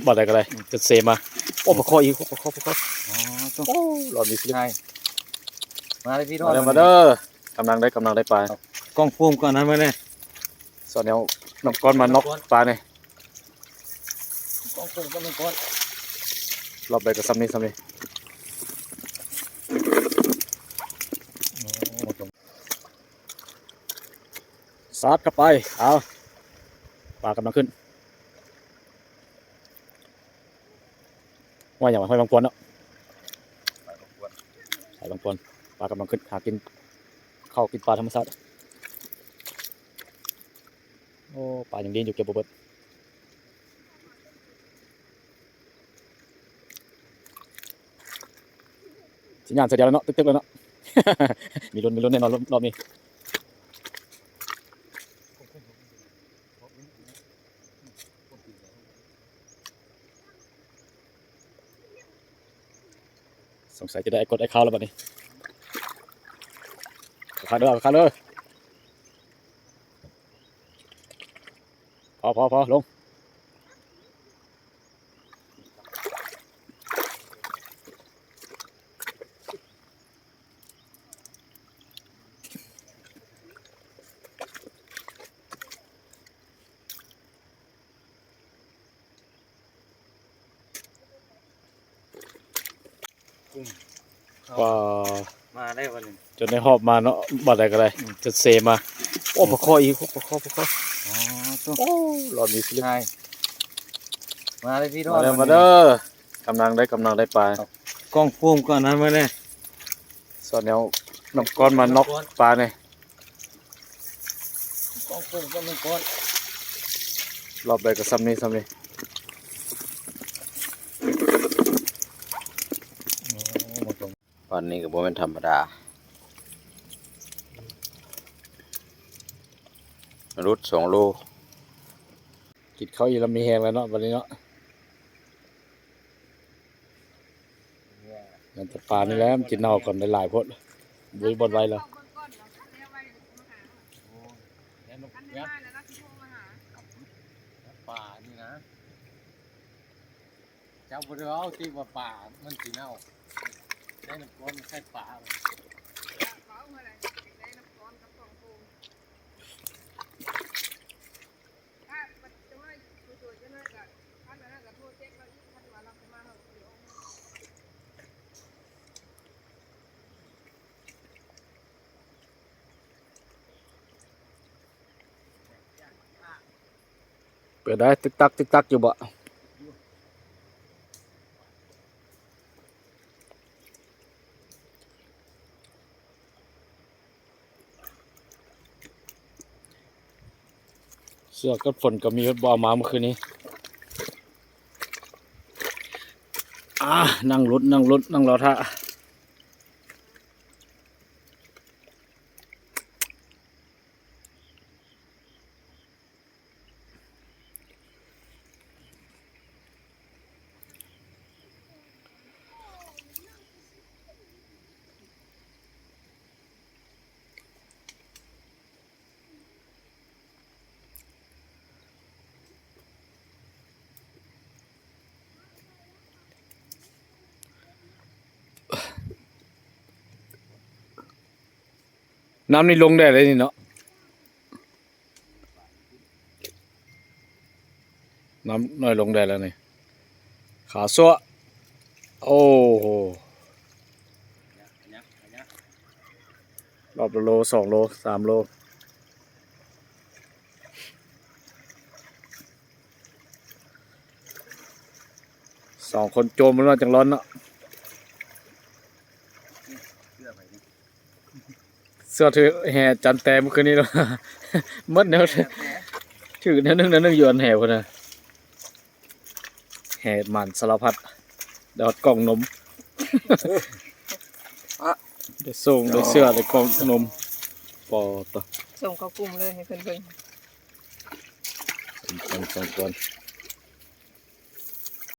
ບໍ່ໄດ້ກໍໄດ້ ອືມ ຈົນເຊມາ. ໂອ້ ປາຄໍອີກ ປາຄໍ ປາຄໍ. ອໍ ໂອ້ ລອບນີ້ຄື ໃຊ່ ມາເລີຍພີ່ນ້ອງ ມາເດີ ມາເດີ. ກຳລັງໄດ້ ກຳລັງໄດ້ປາ. ກ້ອງໂຟມກ່ອນນະ ມາແນ່. ສອນແນວນ້ຳກ້ອນມານັອກປາແນ່. ກ້ອງໂຟມກັບນ້ຳກ້ອນ ລອບໃດກໍຊ່ຳນີ້ ຊ່ຳນີ້. ສາດເຂົ້າໄປ ເອົາ ປາກຳລັງຂຶ້ນ. ຫ້ວຍຫຍັງວະ ຫ້ວຍບາງພວນເນາະ ຫ້ວຍບາງພວນ ປາກຳລັງຂຶ້ນ ຫາກິນເຂົ້າກິນປາທຳມະຊາດ. ໂອ້ ປາຍັງດີຢູ່ ເກັບບໍ່ເບິດ. ສັນຍານສາຍດຽວແລ້ວເນາະ ຕຶກໆ ແລ້ວເນາະ. ມີລຸ້ນ ມີລຸ້ນແນ່ນອນ ລອບນີ້. ສົງໄສຈະໄດ້ໄອ້ກົດໄອ້ຄາວແລ້ວບັດນີ້. ຄັກເດີ ຄັກເດີ. ພໍ ພໍ ພໍ ລົງ. ກຸ້ມ ປາ ມາໄດ້ບັດນີ້ ຈົນໄດ້ຮອບມາເນາະ ບັດໃດກໍໄດ້ ອືມ ຈົນເຊມາ. ໂອ້ ປາຄໍອີກ ປາຄໍ ປາຄໍ. ອໍ ໂອ້ ລອບນີ້ຄື ໃຊ່ ມາເລີຍພີ່ນ້ອງ ມາເດີ ມາເດີ. ກຳລັງໄດ້ ກຳລັງໄດ້ປາ. ກ້ອງໂຟມກ່ອນນະ ມາແນ່. ສອນແນວນ້ຳກ້ອນມານັອກປາແນ່. ກ້ອງໂຟມກັບນ້ຳກ້ອນ ລອບໃດກໍຊ່ຳນີ້ ຊ່ຳນີ້. ປານນີ້ກໍບໍ່ແມ່ນທຳມະດາ ຫຼຸດສອງໂລ. ກິນເຂົ້າອີ່ແລ້ວມີແຮງແລ້ວເນາະ ບັດນີ້ເນາະ. ແມ່ນແຕ່ປານີ້ແຫຼະ ມັນກິນເນົ່າກ່ອນ ໄດ້ຫຼາຍໂພດ ບໍ່ມີບ່ອນໄວ້ແລ້ວ. ໂອ້ຍ ແລ້ວນົກແກັບ ປານີ້ນະ ເຈົ້າບໍ່ໄດ້ເວົ້າຕິວ່າປາມັນຊິເນົ່າ ໃສ່ນ້ຳກ້ອນໃສ່ປາ. ເປີດໄດ້ ຕຶກຕັກ ຕຶກຕັກຢູ່ບໍ? ເສື້ອກັນຝົນກໍມີ ບໍ່ເອົາມາມື້ຄືນນີ້. ອ່າ ນັ່ງລຸ້ນ ນັ່ງລຸ້ນ ນັ່ງລໍຖ້າ. ນ້ຳນີ້ລົງໄດ້ແລ້ວນີ້ເນາະ. ນ້ຳນ້ອຍລົງໄດ້ແລ້ວນີ້. ຂາຊົ່ວ. ໂອ້ໂຫ ຮອບລະໂລ ສອງໂລ ສາມໂລ. ສອງຄົນໂຈມມັນວ່າຈັ່ງຮ້ອນເນາະ. ເສື້ອຖືກແຫ່ຈັນແຕ້ມຄືນນີ້ເນາະ. ໝົດແນວ ຖືກແນວໜຶ່ງແນວໜຶ່ງຢູ່ອັນແຫ່ພຸ້ນນະ. ແຫ່ໝານສາລະພັດ ໄດ້ຮອດກ່ອງນົມ. ໄດ້ໂສ້ງ ໄດ້ເສື້ອ ໄດ້ກ່ອງນົມ. ປໍ ສົ່ງເຂົ້າກຸ່ມເລີຍໃຫ້ເພິ່ນເບິ່ງ. ສອງຄົນ ສອງຄົນ.